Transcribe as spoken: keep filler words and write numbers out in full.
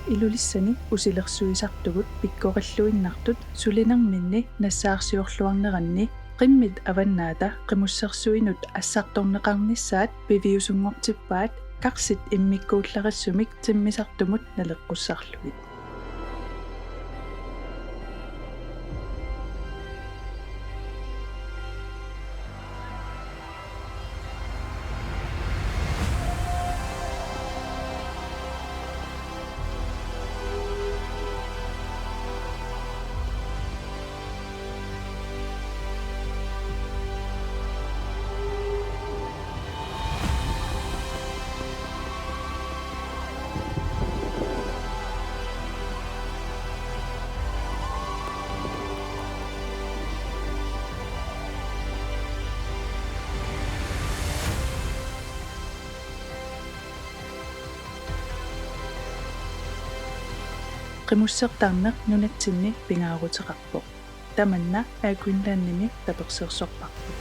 Ilulissani usilersuisartugut pikkorilluinnartut sulinerminni nassaarsiorluarneranni qimmit avannaata qimussersuinut assartorneqarnissaat piviusunngortippaat karsit immikkuullarissumik timmisartumut naleqqussarlugit. Qimussertarneq nunatsinni pingaaruteqarpoq. Tamanna Air Greenlandimi tapersersorparput.